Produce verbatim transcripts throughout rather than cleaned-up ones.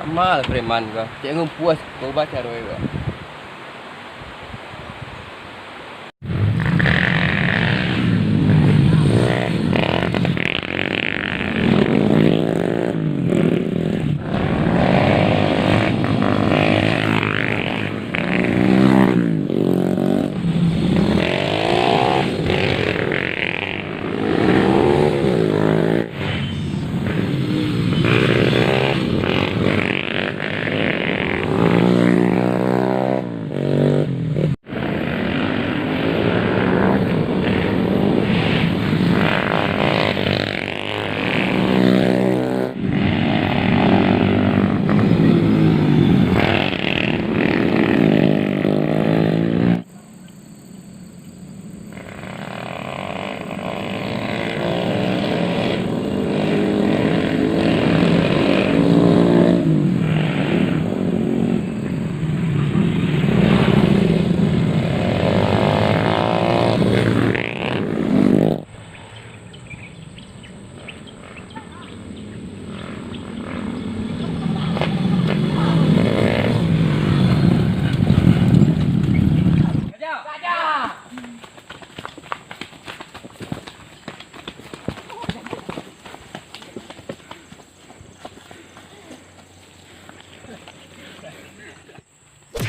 Amal preman ko, cek ngumpuas ko baca doa ko.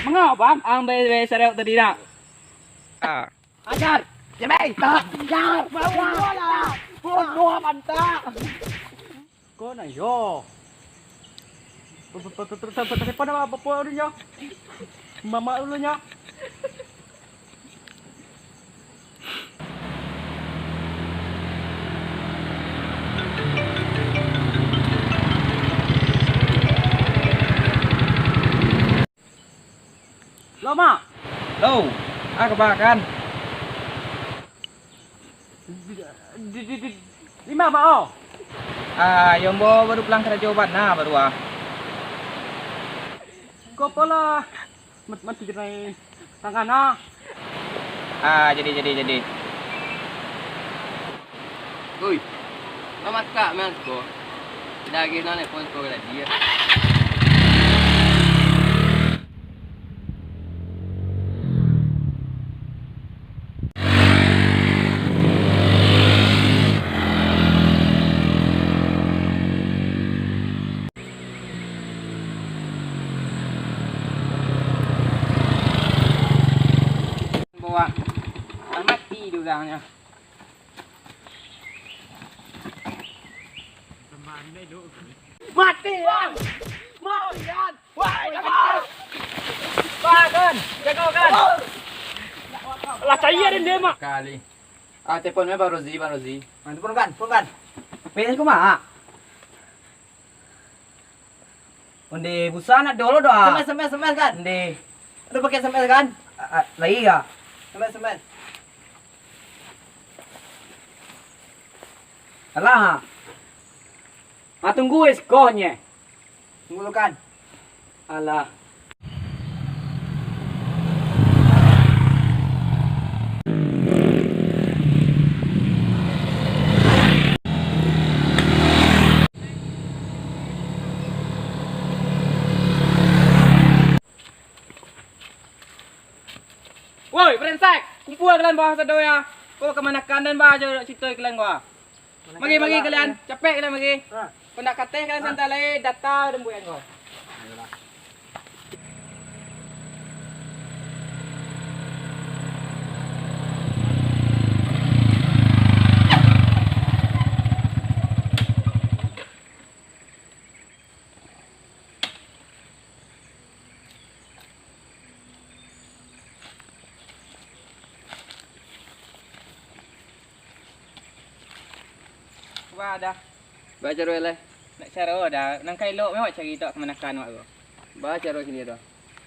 Manga, Bang? Ang bai, bai sarewak tadi nak. Ah. Ajar. Jemai. Tak. Ajar. Bawa lah. Bodoh mantap. Ko na yo. Telepon apa, apa dulu nyo? Mamak dulu nyo. Lo, Mak. Lo, ah, kabakan. Di, di, di, di, di ma, Mak, oh? Ah, yo ambo baru pulang karajo bana baru, ah. Ko polah. Mat-, mati kenai tangan, ah. Ah, jadi, jadi, jadi. Oi, mamakak meh ko. Daging nan epon ko lagi, ya. Bawa. Lah mati tu urangnyo. Mati, Bang! Mati, Bang! Wah, jago! Bang, kan! Jago, kan! Lah, cayia den, dia, Mak. Kali. Ah, telepon meh Bang Rozi, Bang Rozi. Ah, telepon kan, telepon kan. Meh, kumaha? Onde busa nak dolo doh. S M S, S M S, S M S kan? Onde. Udah pakai S M S kan? Ah, ah, lai ka? S M S, S M S. Alah. Ah, tunggu weh, kohnye. Tunggu lu kan. Alah. Woi, brengsek! Kumpua kalian bawah sado ya. Ko kamanakan den ba jo carito kalian ko. Mari, mari kalian, capek kalian mari. Kok ndak kateh kalian santai lai, data den buek ko. Wah, dah. Ba caro lai? Nak caro dah. Nan ka elok mah awak cari tu kamanakan awak ko. Ba caro kini tu?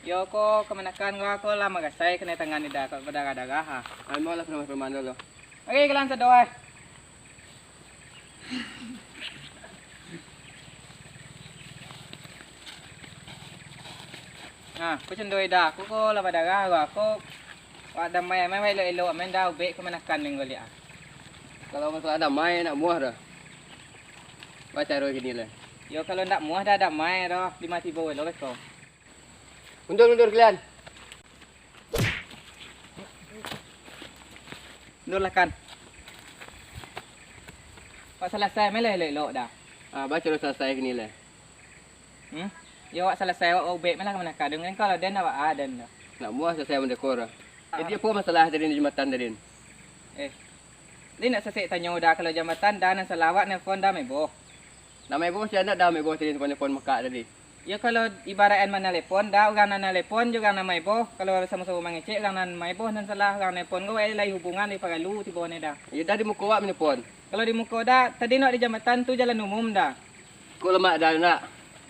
Yo ko, kamanakan awak ko lah marasai kanai tangan ni dah, ko badarah-darah ah. Ambo lah pernah pemandal tu. Oke, kalian sado ai. Nah, ko candoi dah, ko, ko lah badarah ko, ko wak damai amai, wak elok-elok amai dah, ubek kamanakan minggu liak ah. Kalau masalah damai, nak muah dah. Ba caro kini lai? Yo, kalau ndak muah dah damai doh, lima tibo lo beko. Mundur, mundur kalian. Mundur lah kan. Wak salasai amai lah elok-elok dah. Ah, ba caro salasai kini lai? Hmm? Yo, wak salasai, wak ubek amai lah kamanakan. Dengan kalau den awak ah, den dah. Nak muah salasai mandekor. Jadi apo masalah tadi di jambatan tadi? Eh, den nak sasek tanyo dah, kalau jambatan dah nan salah, wak nelpon dah maiboh. Nan maiboh sia ndak dah maiboh tadi, nelpon makak tadi? Yo, kalau ibaraik an manalepon dah, urang nan nalepon jo urang nan maiboh, kalau samo-samo mangecek, urang nan maiboh nan salah, urang nelpon ko lai hubungan lai paralu tibo ne dah. Yo dah di muko wak manelpon. Kalau di muko dah, tadi nak di jambatan tu jalan umum dah. Kok lamak dah nak?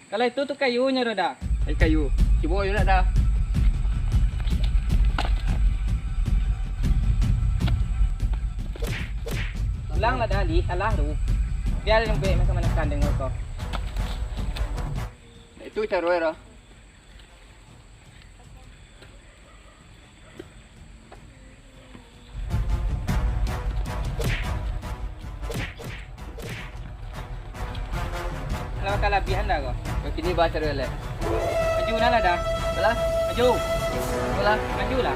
Kalau itu tu kayunyo dah. Ai kayu. Cubo yo nak dah. Pulang lah dah, lih, alah tu. Biar lembek macam mana kandang kau. Itu caro dah. Alah, kalabihan dah ko. Kini ba caro elok. Maju nah lah dah. Alah. Maju. Alah. Maju lah.